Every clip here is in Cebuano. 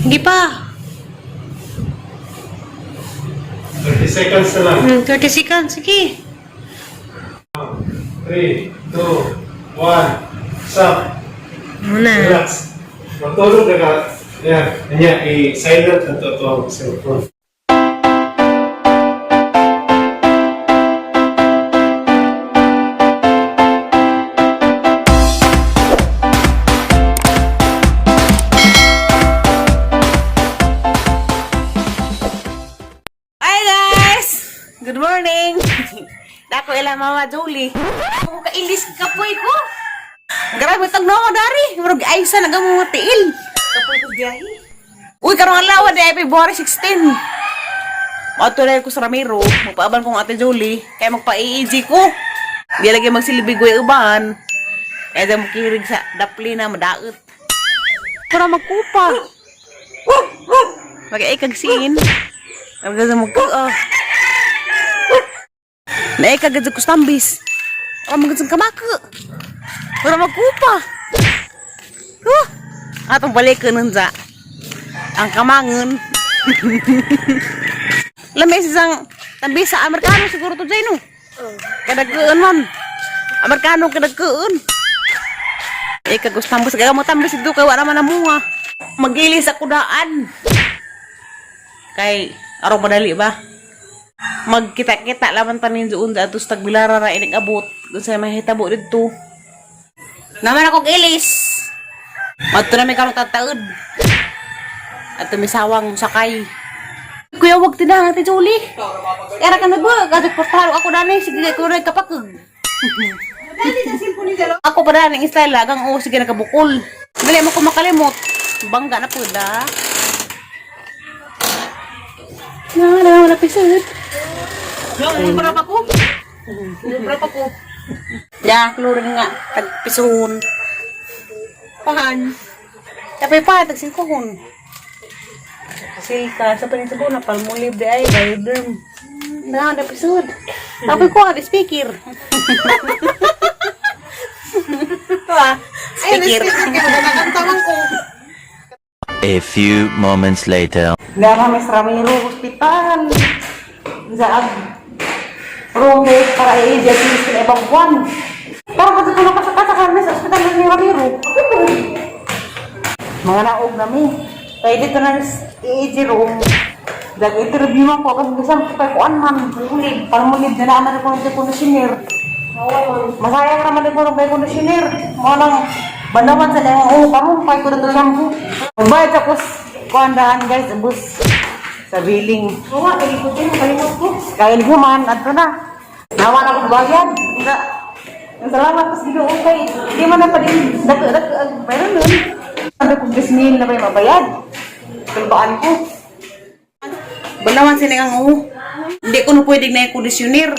Hindi pa. 30 seconds na lang. 30 seconds. Sige. 3, 2, 1, stop. Muna. Relax. Matulog na ka. Yan. Kanya, i-silent na to itong cellphone. Hi guys! Good morning! Dako ila Mama Julie. Kung kailis kapoy ko. Grabe tagno ko dari. Murag aysa na gamo tiil. Kapoy ko biyahe. Uy, karong adlaw di ay February 16. Maadto na ko sa Ramiro, magpaaban kong Ate Julie, kaya magpa-EEG ko. Di lagi magsilbi ko yung uban. Kaya di mo kirig sa dapli na madaot. Para magkupa. Mag-iikag siin. Ang ganda mo ko, ah. Naikag ko stambis. Ang magandang kamako. Para magkupa. Huh. Atong balik nun sa ang kamangon. Lamay isang tambis sa Amerikano siguro to dyan, no? Kadagkaan man. Amerikano kadagkaan. Eh, kagustambis. Kaya mo tambis ito, kaya wala man na munga. Magilis ako daan. Kay, araw madali ba? Magkita-kita laman tanin doon sa atos tagbilara ra inig abot. Kung sa mahitabo dito. Naman ako gilis. Madto na may karong tataod. At tumisawang sakay. Kuya, wag tindahan natin, Julie. Kaya ka na ba? Kasi portalo ako dani. Sige, ko rin kapakag. Ako pa dani, ang style lagang oo, sige nakabukol. Dali mo ko makalimot. Bangga na po da. Na, na, na, pisod. Para pa ko. Para pa ko. Ya, klorin nga. Tagpisuhon. Pahan. Tapay pa, tagsilkohon. Silka, sa paninsago na, palmolive di ay, bioderm. Na, na pisod. Tapay ko, ada speaker. Speaker. Nakakantaman ko. A few moments later. Dara Miss Ramiro Hospital. Zaag roommate para i-edit sa ibang buwan. Pero kasi kung nakasakasakal sa ospital ni Ramiro. Mga naog nami. Kaya dito na EEG room. Nag-interview man ko kasi bisan ko kay kuan man. Mulid, palmulid na naman ko ng conditioner. Masayang naman ko ng conditioner. Mo nang bandawan sa dahil oh karon pay ko na shampoo. Magbayad ako kuan daan guys, ubos sa billing. Oo nga, kalikutin mo, kalimot ko. Kain human, adto na. Nawa na akong bayad. Nga. Ang salamat ko sa Ginoo kay di man na pa din dako dako ang meron nun. Sabi ko bismil na may mabayad. Tulbaan ko. Balawan sila ang oo. Hindi ko na pwedeng na kondisyoner.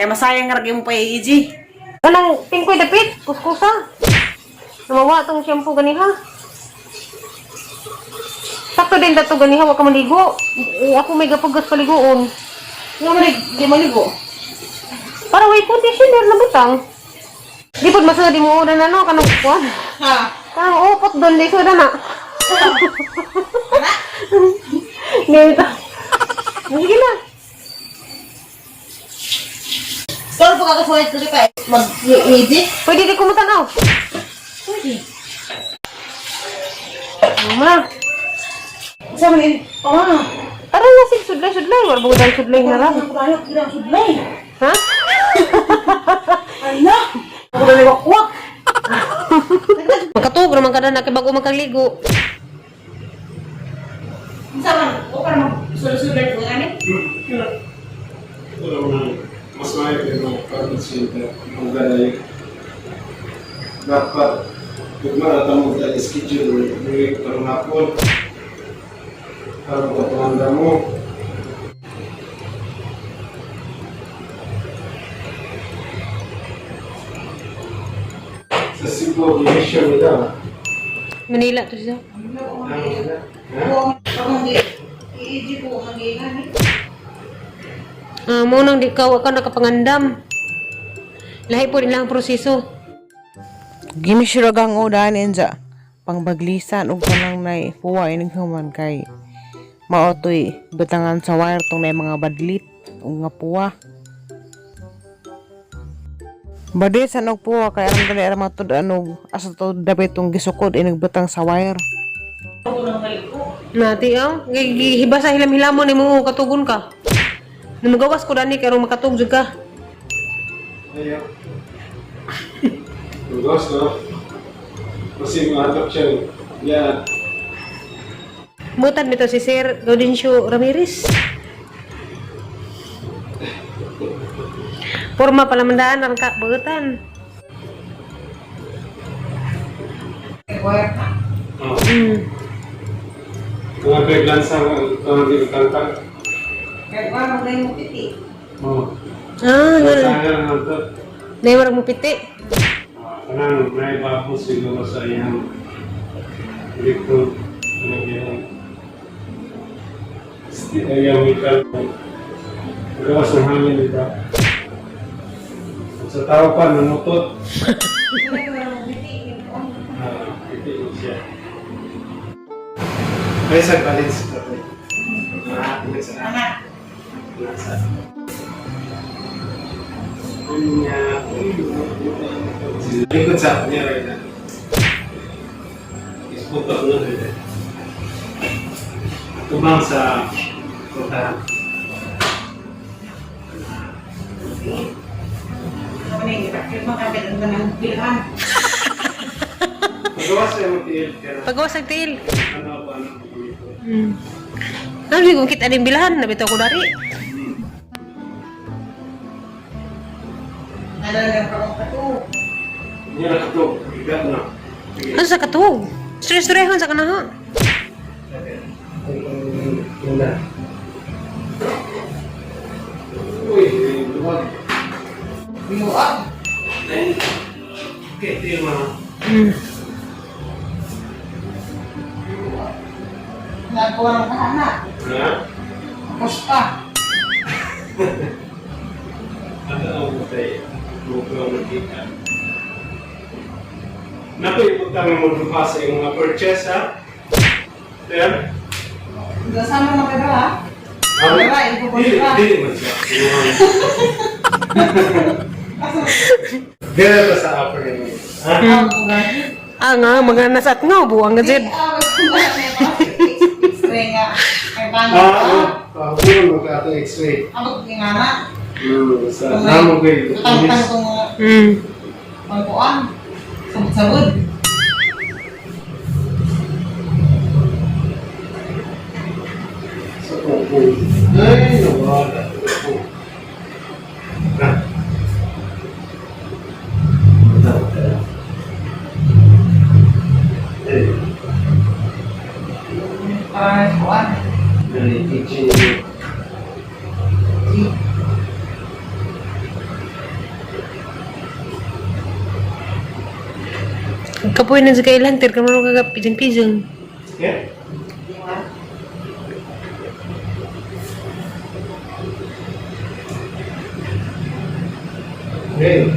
Kaya masayang nga mo pa EEG. Kanang tingkoy dapit, kuskusa. Namawa tong shampoo ganiha. Sakto din dato ganiha, wa ka maligo. Eh, ako may gapagas paliguon. Nga man, di maligo. Para way conditioner na butang. Di pod masud di mo una na no kanang kuan. Ha? Kanang upot doon di suda na. Dito. Sige na. Pero pag ako ko kita, mag-EEG? Pwede di kumutanaw. Pwede. Mama. Sa man, oh. Tara na sig sudlay sudlay war bugdan sudlay na ra. Sudlay. Ha? Ala! Ako na wakwak! Makatug ra man kada na kay bago magkaligo. Unsa man, o ka naman sulod-sulod ko ani? Wala mo nang mas maayo pero pag-consider ang ganay. Dapat ugma na tamo sa schedule week karong hapon. Para makapanganda mo. Sa Cebu, mission nila. Manila to siya. Ha? EEG ko ang giingan. Ah, mo nang di ka wa ka nakapangandam. Lahi po nila ang proseso. Gimisiragang o daan enza. Pangbaglisan og kanang nay puwa inig human kay mao toy butangan sa wire tong nay mga badlit ug nga puwa. Badisan og puwa kay aron dali ra matud-an og asa to dapit tong gisukod inig butang sa wire. Nati aw, gihiba sa hilam-hilamon nimo katugon ka. Numugawas ko dani kay aron makatug jud ka. Ayaw. Ang no? Kasi mahanap siya. Yan. Mutan nito si Sir Gaudencio Ramirez. Porma palamandaan ang ka buutan. Oh. Mm. Mga peglansa ang tangtang. Kay wa mo mo piti. Oh. Ah, ganun. Lansangan ang to. Naiwarag mo piti. Ah, kanang may babo siguro sa iyang likod. Ano iyang iyang mikal. Gawas ng hangin dito. Sa tao pa, nanutot. Ah, piti siya. May sa balance ito. Ah, sa nasa. Unya, uy, likod sa niya right na. Isputok na rin. Tubang sa kota. Magawa sa imong tiil pero Pagawas ang tiil. ano ba ano dito? Mm. Ano di kung kita ning bilhan, nabitaw ko dari. Niya na kato, bigat na. Sige. Ano sa katug? Stress-stresshan sa kanaha. Ganda. Uy, luwag. Luwag. Ay, okay, tiil mo na. Nagawa ng kahana. Ha? Tapos pa. Ano ang butay? Mukhang nakita. Naku, ibutang mo duha sa iyong mga purchase, ha? Sir? Kasama na kayo ha? Ah, Wala, ibubuhay Dili, ka. dili man siya. Dili pa sa upper limit. Ha? Ah nga, mga nasa at nga, buwang nga jud. Ah, ah, ah, mo ka ato x-ray. Sa namo kay Sabod-sabod. Sa kuko. Ay, nawala. Kuko. Ah. Eh, Para kuan. ay, teaching. Kapoy na sa kailan, tir ka mo kagap pisang-pisang. Yeah. Okay.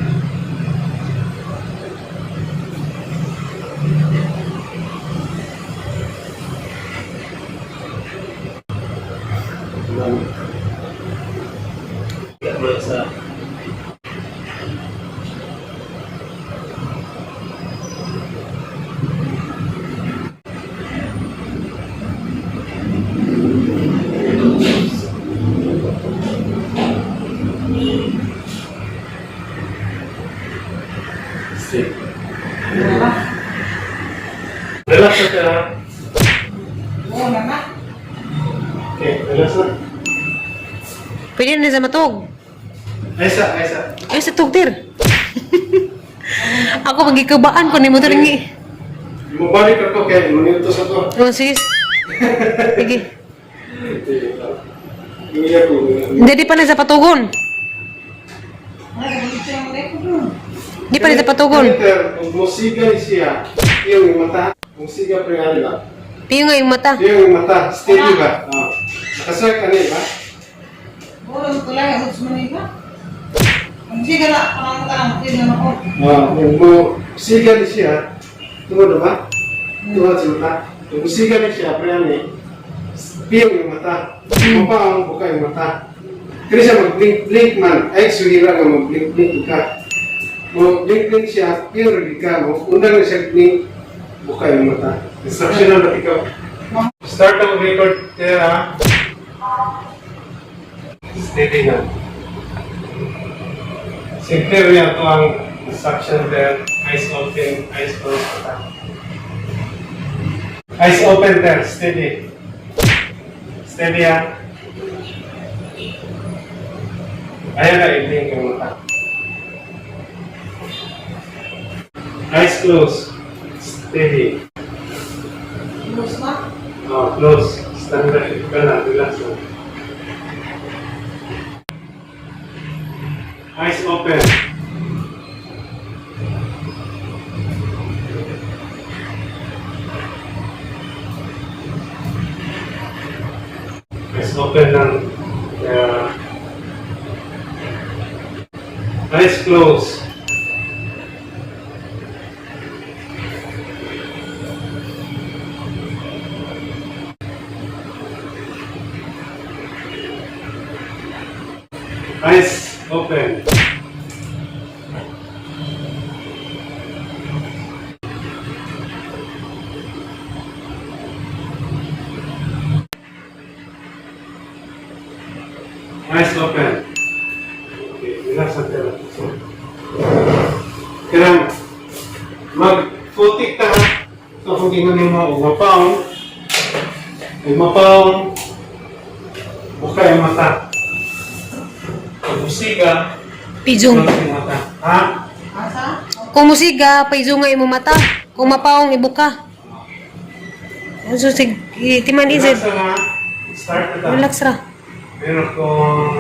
Masa. Sige. Relax na ka. Oo na na. Okay, relax na. Pwede na sa matug. Ay, sa, ay, sa. Ay, sa tug, tir. Ako magikabaan ko ni mo ringi. Mubalik ako kay manito sa to. Oh, sige. Sige. Yung iya ko. Hindi di pa na sa patugon. Di pa na sa patugon. Peter, kung musiga ni siya, iyong mata. Musiga pre nga ba? Piyo nga yung mata. Iyong mata, steady ba? Oh. Nakasaya ka ni ba? Oo, tulay, ang mo na iba. Ang sige na, parang ka lang, pwede na ako. Oh, kung musiga ni siya, tungod na ba? Tuwa sa mata. Kung musiga na siya, pre ani, piyong yung mata. Mapaong buka yung mata. Kaya siya mag-blink-blink man. Ay, suhira nga mag-blink-blink ka. Mo blink-blink siya, piyong rin ka. Mo undang na siya blink, buka yung mata. Instructional na ikaw. Start ang record, Tera. Steady na. Simple rin ito ang instruction there. Eyes open, eyes closed. Mata. Eyes open there, steady. Steady ah. Ayan na, i-blink yung mata. Eyes closed. Steady. Close na? Oh, close. Standard ka na, relax na. Eyes open. Eyes open lang. Yeah. Eyes closed. Eyes open. Eyes open. Okay, relax ang tela. Kailangan mag-futik ta ha. So kung gingon nimo og mapaong, ay mapaong, buka yung mata. Pag musiga, Pijong. buka yung mata. Ha? Asa? Kung musiga, paizunga imo mata. Kung mapaong ibuka. So, sig, timan Relax izid. na ha. Start na ta. Relax ra. Meron kong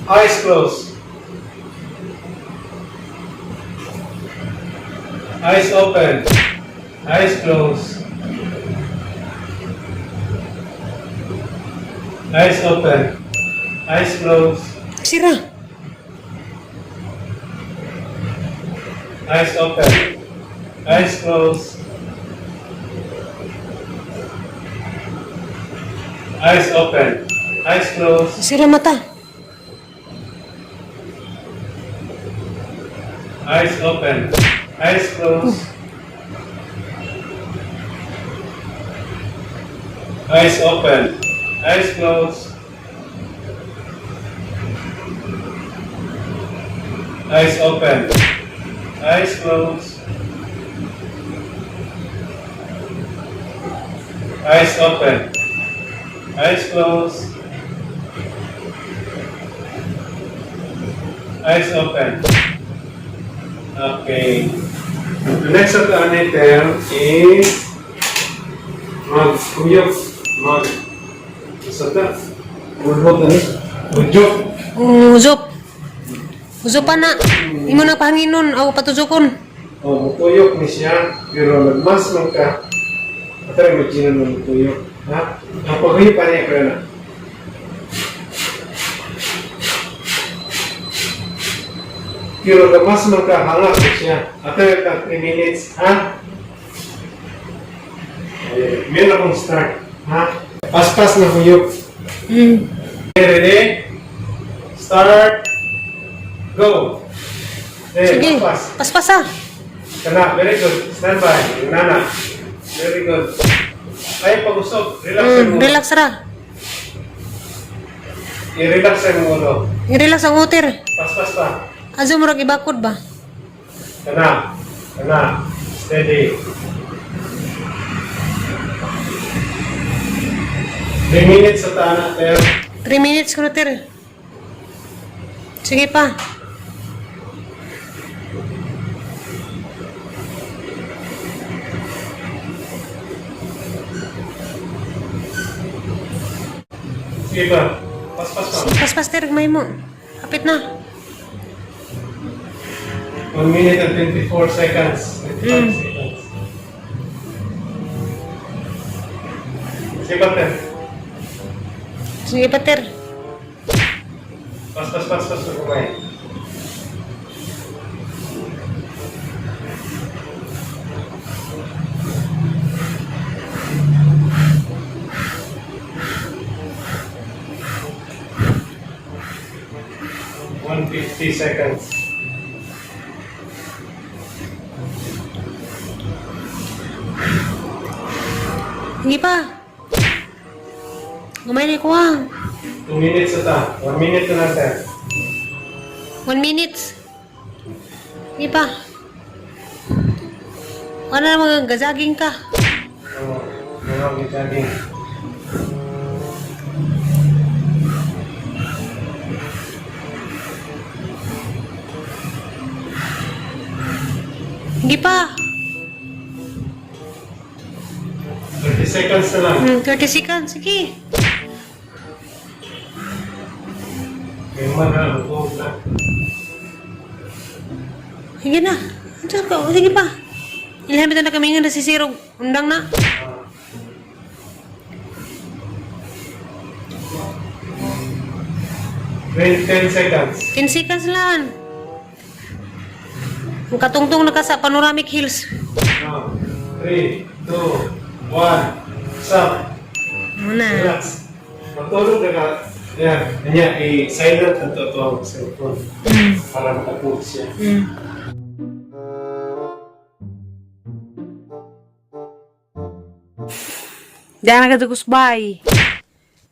eyes closed. Eyes open. Eyes closed. Eyes open. Eyes closed. Sira. Eyes open. Eyes closed. Eyes open. Eyes closed. Sira mata. Eyes open. Eyes closed. Eyes open. Eyes closed. Eyes open. Eyes closed. Eyes open. Eyes closed. Eyes open. Okay. The next of the item is mag-kuyog. Mag. Sa ta? Ulbot na ni. Udyok. Uzop. Uzop pa na. Imo na pahanginon aw patuzokon. Oh, mutuyok ni siya. Pero nagmas man ka. Atara imagine mo mutuyok. Ha? Ang paghuyo pa niya kaya na. Pero nagmas man ka, hanga ko siya. Atara ka 3 minutes. Ha? Eh, meron akong start. Ha? Paspas na huyok. Ready? Start. Go. Eh, Sige. paspas. Paspas ah. Kana, very good. Stand by. Nana. Very good. Ay, pag-usog. Relax ang ulo. Relax ra. I-relax ang ulo. I-relax ang utir. Paspas pa. Azo murag ibakod ba? Kana. Kana. Steady. 3 minutes sa tana, pero 3 minutes kuno ter. Sige pa. Sige ba? Paspas pa. Paspas ter may mo. Kapit na. 1 minute and 24 seconds. 25 seconds. Sige pa, Ter. Sige pa ter. Paspas, paspas, paspas. Okay. 50 seconds. Sige pa. Gumay na ko ah. 2 minutes na ta. 1 minute na lang tayo. 1 minute. Sige pa. Wala na mga gazaging ka. Oo. Mga jogging. Sige pa. 30 seconds na lang. 30 seconds. Sige. Ngayon man na, mag na. Sige na. Diyan ka. Sige pa. Ilhamit na kami nga na si Zero. Undang na. Ah. Wait, 10 seconds. 10 seconds lang. Ang katungtong na ka sa Panoramic Hills. No. 3, 2, 1, stop. Muna. Relax. Matulog na ka. Yan. Kanya, i-silent na to ang cellphone. Para makatulog siya. Diyan na ka kusbay.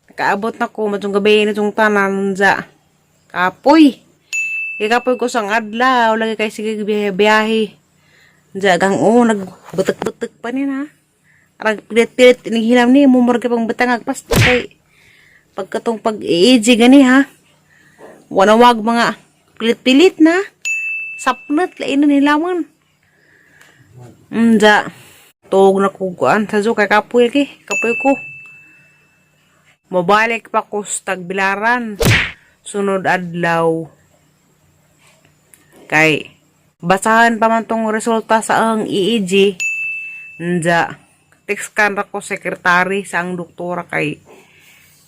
Nakaabot na ko, matong gabi na itong tanan sa kapoy. Kay kapoy ko sang adlaw, lagi kay sige biyahe. Diya gang o, nagbutek-butek pa ni na. Arag pilit-pilit ining hilam ni, mumur ka pang batangag pasta kay pagkatong pag-iiji gani ha. Wanawag mga pilit-pilit na. Sapnat, lain na nilaman. Unja. Tuog na ko kuan sa kay kapoy kay kapoy ko. Mobalik pa ko sa Tagbilaran. Sunod adlaw. Kay basahan pa man tong resulta sa ang EEG. Unja. Text kan ra ko sekretary sa ang doktora kay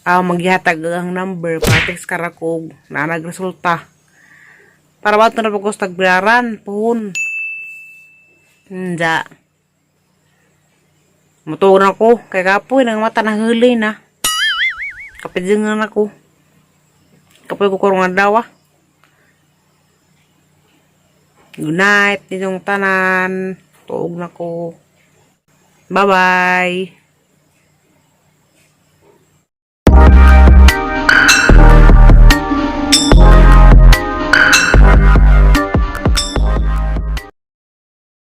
maghihatag ang number para text ka ra ko og naa nagresulta. Para ba na pa ko sa Tagbilaran puhon. Unja. Mutuon ako, kay kapoy, nang mata nahuli na. Kapidzingan ako. Kapoy ko karong adlaw ah. Good night, ninyong tanan. Tuog na ko. Bye-bye.